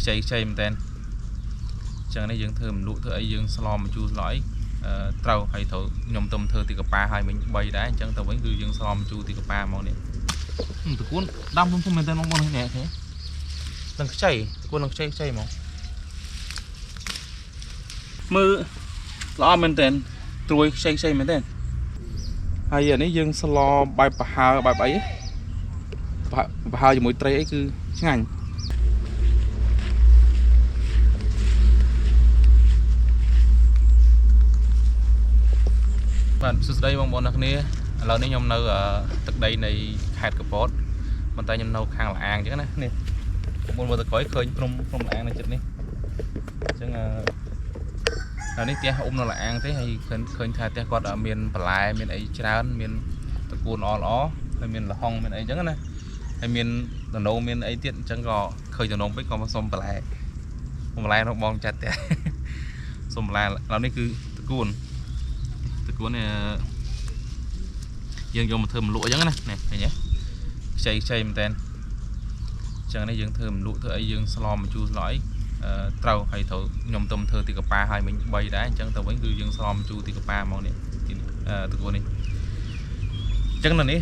ខ្ចីខ្ចីមែនតើចឹងនេះយើងធ្វើមលក់ធ្វើអីយើងស្លមជូរស្លអីត្រូវហើយត្រូវខ្ញុំទៅធ្វើទីកប៉ាហើយមិញ3ដែរអញ្ចឹងទៅវិញគឺយើងស្លមជូរទីកប៉ាហ្មងនេះតកួនដាំធំមែនតើបងប្អូននេះឃើញនឹងខ្ចីតកួននឹងខ្ចីខ្ចីហ្មងមើលល្អមែនតើត្រួយខ្ចីខ្ចីមែនតើហើយអានេះយើងស្លបែបប្រហើបែបអីប្រហើជាមួយត្រីអីគឺឆ្ងាញ់បាទសួស្តីបងប្អូនអ្នកគ្នាឥឡូវនេះខ្ញុំនៅទឹកដីនៃខេត្តកពតប៉ុន្តែខ្ញុំនៅខាងលាងអញ្ចឹងណានេះបងប្អូនមើលទៅក្រោយឃើញភ្នំភ្នំលាងនៅចិត្តនេះអញ្ចឹងឥឡូវនេះផ្ទះអ៊ំនៅលាងទេហើយឃើញថាផ្ទះគាត់មានបន្លែមានអីច្រើនមានតកួនល្អល្អហើយមានលហុងមានអីអញ្ចឹងណាហើយមានដំណងមានអីទៀតអញ្ចឹងក៏ឃើញដំណងពេកក៏មកសុំបន្លែបន្លែរបស់បងចាត់ផ្ទះសុំបន្លែឥឡូវនេះគឺតកួនតកួននេះយើងយកមកធ្វើមលក់អញ្ចឹងណានេះឃើញទេខ្ចីខ្ចីមែនតើអញ្ចឹងនេះយើងធ្វើមលក់ធ្វើអីយើងស្លមជូរស្លអីត្រូវហើយត្រូវខ្ញុំទៅធ្វើទីកប៉ាហើយមិញ3ដែរអញ្ចឹងទៅវិញគឺយើងស្លមជូរទីកប៉ាហ្មងនេះតកួននេះអញ្ចឹងនៅនេះ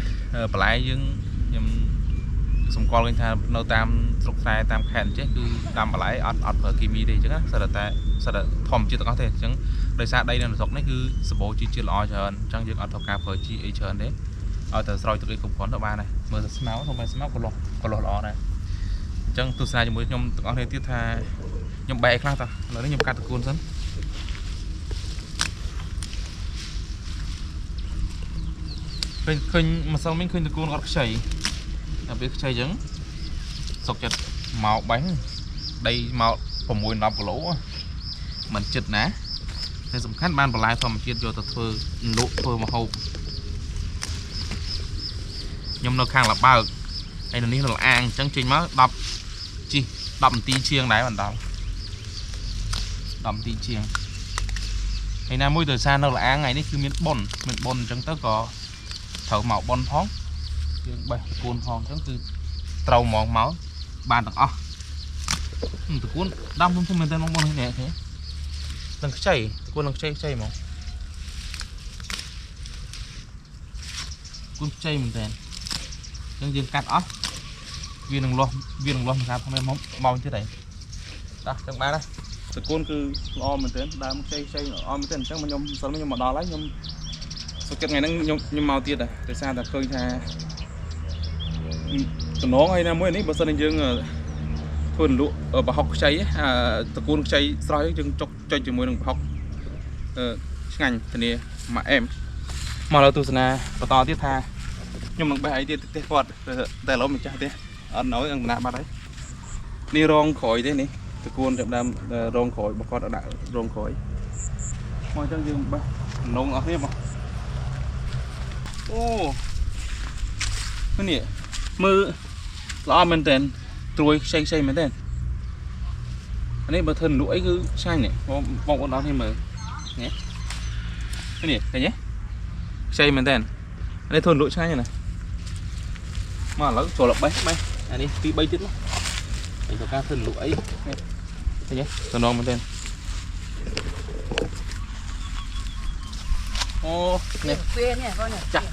បន្លែយើងខ្ញុំសម្គាល់ឃើញថានៅតាមស្រុកស្រែតាមខេត្តអញ្ចេះគឺដាំបន្លែអត់ប្រើគីមីទេអញ្ចឹងណាសិតតែធម្មជាតិទាំងអស់ទេអញ្ចឹងដោយសារដីនៅស្រុកនេះគឺសម្បូរជីជាតិល្អច្រើនអញ្ចឹងយើងអត់ត្រូវការប្រើជីអីច្រើនទេឲ្យតែស្រោចទឹកអីគ្រប់គ្រាន់ទៅបានដែរមើលទៅស្មៅសូម្បីស្មៅក៏លាស់ល្អដែរអញ្ចឹងទស្សនាជាមួយខ្ញុំទាំងអស់គ្នាទៀតថាខ្ញុំបែកខ្លះតោះឥឡូវនេះខ្ញុំកាត់តកួនសិនឃើញម្សិលមិញឃើញតកួនអត់ខ្ចីតែពេលខ្ចីអញ្ចឹងសុកចិត្តមកបេះដីមក6 10គីឡូមិនចិត្តណាតែសំខាន់បានបន្លែធម្មជាតិយកទៅធ្វើលក់ធ្វើម្ហូបខ្ញុំនៅខាងលបើកហើយនៅនេះនៅលាងអញ្ចឹងចេញមក10ជី10នាទីជាងដែរមិនដល់10នាទីជាងហើយណាមួយដោយសារនៅលាងថ្ងៃនេះគឺមានប៉ុនអញ្ចឹងទៅក៏ត្រូវមកប៉ុនផងយើងបេះតកួនផងអញ្ចឹងគឺត្រូវហ្មងមកបានទាំងអស់តកួនដាំធំៗមែនតើបងប្អូននេះឃើញនឹងខ្ចីតកួននឹងខ្ចីខ្ចីហ្មងគួនខ្ចីមែនតើអញ្ចឹងយើងកាត់អស់វានឹងលាស់មកថាផងមកទៀតហើយតោះចឹងបានហើយតកួនគឺល្អមែនតើដើមខ្ចីខ្ចីល្អមែនតើអញ្ចឹងខ្ញុំសិនខ្ញុំមកដល់ហើយខ្ញុំសុខចិត្តថ្ងៃហ្នឹងខ្ញុំមកទៀតដែរដោយសារតែឃើញថាតំណងហើយណាមួយនេះបើសិនជាយើងធ្វើលក់ប្រហុកខ្ចីតកួនខ្ចីស្រស់យើងចុកចុចជាមួយនឹងប្រហុកឆ្ងាញ់ធានាមួយអែមមកលើទស្សនាបន្តទៀតថាខ្ញុំនឹងបេះអីទៀតផ្ទះគាត់តែឥឡូវម្ចាស់ផ្ទះអត់នៅអង្គណាបាត់ហើយនេះរងក្រោយទេនេះតកួនចាប់ដើមរងក្រោយរបស់គាត់ដាក់រងក្រោយមកអញ្ចឹងយើងបេះនងអស់គ្នាមកអូនេះមើលល្អមែនតើត្រួយខ្ចីខ្ចីមែនតើអានេះបើធ្វើលក់អីគឺឆ្ងាញ់នេះបងប្អូនអស់គ្នាមើលនេះនេះឃើញទេខ្ចីមែនតើអានេះធ្វើលក់ឆ្ងាញ់ណាមកឥឡូវចូលបេះបេះអានេះ2 3ទៀតមកហើយទៅការធ្វើលក់អីនេះឃើញទេតំណងមែនតើអូនេះនេះបងនេះចាស់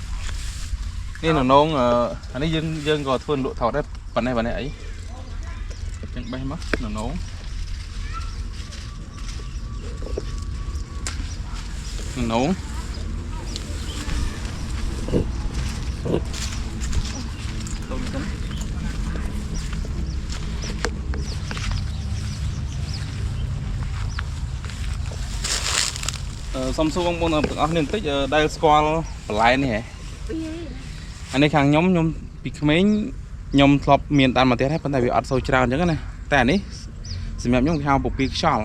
នេះនងអានេះយើងក៏ធ្វើលក់ថតដែរប៉ុណ្ណេះប៉ុណ្ណេះអីចឹងបេះមកនងនងទុំសិនសុំសួរបងប្អូនទាំងអស់គ្នាបន្តិចដែលស្គាល់បន្លែនេះហ៎អានេះខាងខ្ញុំពីក្មេងខ្ញុំធ្លាប់មានតាមមកផ្ទះដែរប៉ុន្តែវាអត់សូវច្រើនអញ្ចឹងណាតែអានេះសម្រាប់ខ្ញុំគេហៅពពីខ្យល់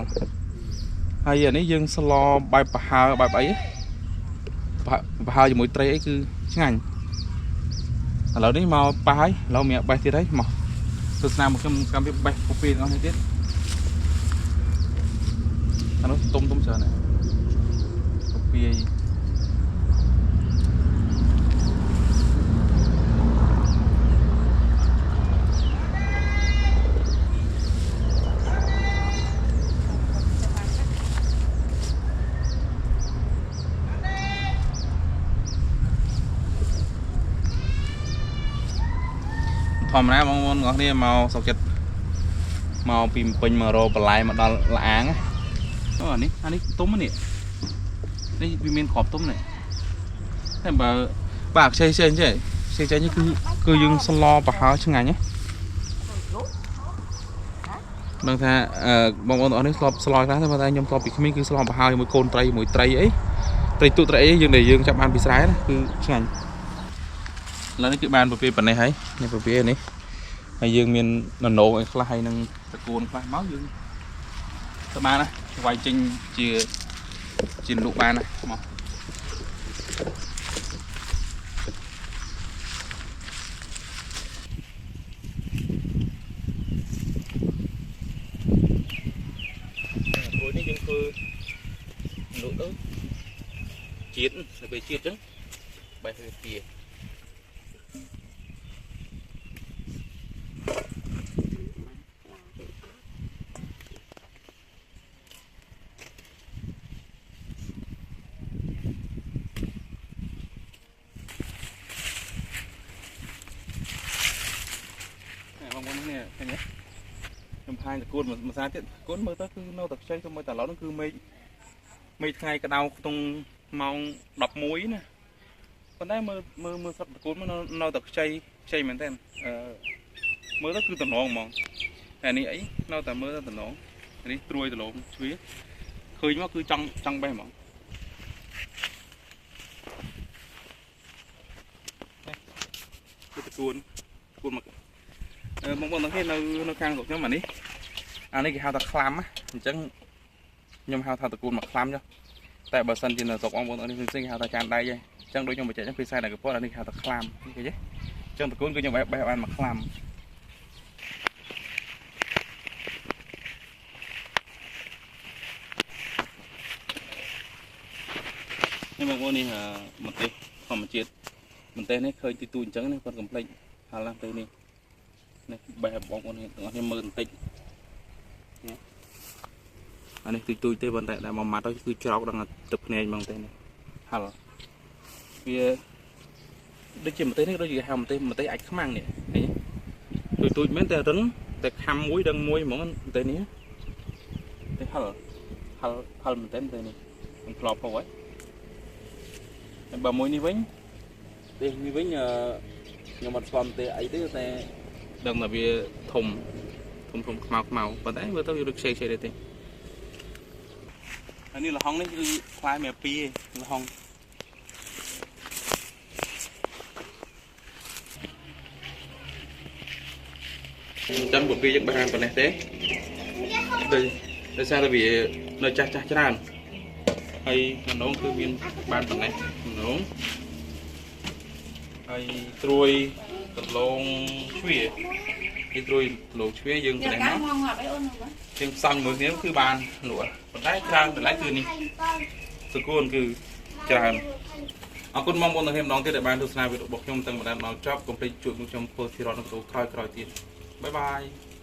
ហើយអានេះយើងស្លបែបប្រហើបែបអីប្រហើជាមួយត្រីអីគឺឆ្ងាញ់ឥឡូវនេះមកប៉ះហើយឥឡូវមានបេះទៀតហើយមកទស្សនាមកខ្ញុំកម្មវិធីបេះពពីទាំងអស់នេះទៀតអានោះទុំច្រើនណាស់ពពី ធម្មតាបងប្អូនទាំងអស់គ្នាមកសុកចិត្តមកពីពេញមករបន្លែមកដល់លាងអូអានេះអានេះទុំនេះនេះវាមានក្របទុំនេះតែបើបាទខ្ចីខ្ចីចេះខ្ចីចេះនេះគឺគឺយើងស្លប្រហើឆ្ងាញ់ណាដឹងថាបងប្អូនទាំងអស់នេះស្លស្លខ្លះតែតែខ្ញុំស្លពីក្មេងគឺស្លប្រហើជាមួយកូនត្រីជាមួយត្រីអីត្រីទូត្រីអីយើងដែលយើងចាប់បានពីស្រែណាគឺឆ្ងាញ់ឥឡូវនេះគឺបានពពាយប៉ុណ្ណេះហើយនេះពពាយនេះហើយយើងមានននោអីខ្លះហើយនឹងតកួនខ្លះមកយើងទៅបានណាវាយចេញជាជាលក់បានណាមកមួយនេះយើងធ្វើលក់ទៅជាតិទៅពេលជាតិអញ្ចឹងបេះវាពីបងប្អូននេះឃើញទេខ្ញុំផាញតកួនមួយសាទៀតកួនមើលទៅគឺនៅតែខ្ចីទៅមើលតែឡូវហ្នឹងគឺមេឃមេឃថ្ងៃក្តៅក្នុងម៉ោង11ណាប៉ុន្តែមើលមើលមើលស្រុកតកួនមកនៅតែខ្ចីខ្ចីមែនតើអឺមើលទៅគឺតំណងហ្មងតែនេះអីនៅតែមើលទៅតំណងនេះត្រួយដលងជ្វាឃើញមកគឺចង់ចង់បេះហ្មងនេះគឺតកួនតកួនមកបងប្អូនទាំងគ្នានៅនៅខាងស្រុកខ្ញុំអានេះអានេះគេហៅថាខ្លាំអញ្ចឹងខ្ញុំហៅថាតកួនមកខ្លាំចុះតែបើសិនជានៅស្រុកបងប្អូនទាំងនេះផ្សេងៗគេហៅថាចានដៃឯងអញ្ចឹងដូចខ្ញុំបញ្ជាក់ចឹងភាសានៅកពតអានេះគេហៅថាខ្លាំឃើញទេអញ្ចឹងតកួនគឺខ្ញុំបេះបានមកខ្លាំនេះបងប្អូននេះម្ទេសធម្មជាតិម្ទេសនេះឃើញទីទូអញ្ចឹងណាគាត់កំភ្លេចហាឡាស់ទៅនេះនេះបេះបងប្អូនទាំងអស់គ្នាមើលបន្តិចនេះអានេះទូចទូចទេប៉ុន្តែដែលមកម៉ាត់ទៅគឺច្រោកដល់ទឹកភ្នែកហ្មងទេនេះហល់វាដូចជាម្ទេសនេះដូចជាហៅម្ទេសម្ទេសអាចខ្មាំងនេះឃើញទូចទូចមែនតែរឹងតែខំមួយដឹងមួយហ្មងម្ទេសនេះទេហល់ហល់ហល់មែនទេម្ទេសនេះខ្ញុំធ្លាប់ហូបហើយតែបើមួយនេះវិញទេសនេះវិញខ្ញុំអត់ស្គាល់ម្ទេសអីទេតែដឹងថាវាធំធំធំខ្មៅខ្មៅប៉ុន្តែមើលទៅវាដូចខ្ចីខ្ចីដែរទេអានេះលហុងនេះគឺផ្លែមានពីរឯងលហុងចាំពពីយើងបានប៉ុណ្ណេះទេដោយសារតែវានៅចាស់ចាស់ច្រើនហើយម្ដងគឺមានបានប៉ុណ្ណេះម្ដងហើយត្រួយដលងជ្វានេះត្រួយដលងជ្វាយើងប៉ុណ្ណេះមកយើងផ្សំមួយគ្នាគឺបានលក់ប៉ុន្តែច្រើនតម្លៃគឺនេះសកួនគឺច្រើនអរគុណបងប្អូនទាំងគ្នាម្ដងទៀតដែលបានទស្សនាវីដេអូរបស់ខ្ញុំតាំងពីដើមដល់ចប់កុំភ្លេចជួយខ្ញុំធ្វើធីរ៉តនៅវីដេអូក្រោយៗទៀតបាយបាយ។